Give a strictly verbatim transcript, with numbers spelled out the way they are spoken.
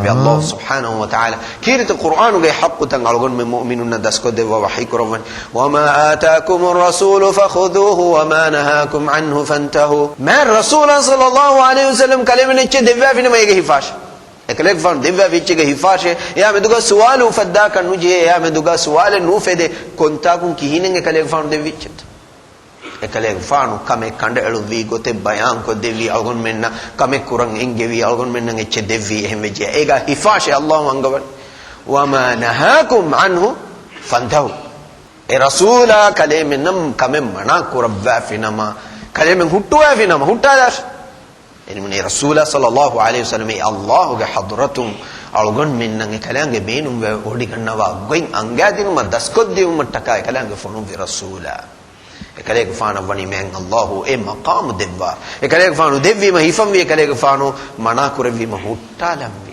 އެ ﷲ ސުބްޙާނަހޫ ވަތަޢާލާ ކީރިތި ޤުރްއާނުގެ ޙައްޤުތައް އަޅުގަނޑުމެން މުއުމިނުންނަށް ދަސްކޮށްދެއްވާ ވަޙީކުރައްވަނީ، وما آتاكم الرسول فخذوه وما نهاكم عنه فانتهوا. މާތް ރަސޫލާ ޞައްލައްލާހު ޢަލައިހި ވަސައްލަމް ކަލޭމެން އެއްޗެއް ދެއްވާފިނަމަ އޭގެ ހިފާށޭ. އެކަލޭގެފާނު ދެއްވާފި އެއްޗެއްގެ ހިފާށޭ. އެއާ މެދުގަ ސުވާލު އުފައްދާކަށް ނުޖެހޭ. އެއާ މެދުގަ ސުވާލެއް ނުއުފެދޭ. ކޮންތާކުން ކިހިނެއް އެކަލޭގެފާނު ދެއްވިއްޗެއްތަ؟ އެކަލޭގެފާނު ކަމެއް ކަނޑައެޅުއްވީ، ގޮތެއް ބަޔާންކޮށްދެއްވީ، އަޅުގަނޑުމެންނަށް ކަމެއް ކުރަން އެންގެވީ، އަޅުގަނޑުމެންނަށް އެއްޗެއް ދެއްވީ. އެހެންވެއްޖެ އޭގަ ހިފާށޭ ﷲ އަންގަވަނީ، وما نهاكم عنه فانتهوا. އެ ރަސޫލާ ކަލޭމެންނަށް ކަމެއް މަނާ ކުރައްވާފިނަމަ، ކަލޭމެން ހުއްޓުވާފިނަމަ ހުއްޓާލާށޭ. އެންމެ ރަސޫލާ ޞައްލައްލާހު ޢަލައިހި ވަސައްލަމް އެ ﷲ ގެ ޙަޟްރަތުން އަޅުގަނޑުމެންނަށް އެކަލާނގެ ބޭނުންވެ ވޮޑިގަންނަވާ ގޮތް އަންގާދިނުމަށް ދަސްކޮށްދިއުމަށްޓަކާ އެކަލާނގެ ފޮނުއްވި ރަސޫލާ. އެކަލޭގެފާނަށް ވަނީ މާތް ﷲ އެ މަޤާމު ދެއްވާ. އެކަލޭގެފާނު ދެއްވީމަ ހިފަންވީ، އެކަލޭގެފާނު މަނާ ކުރެއްވީމަ ހުއްޓާލަން.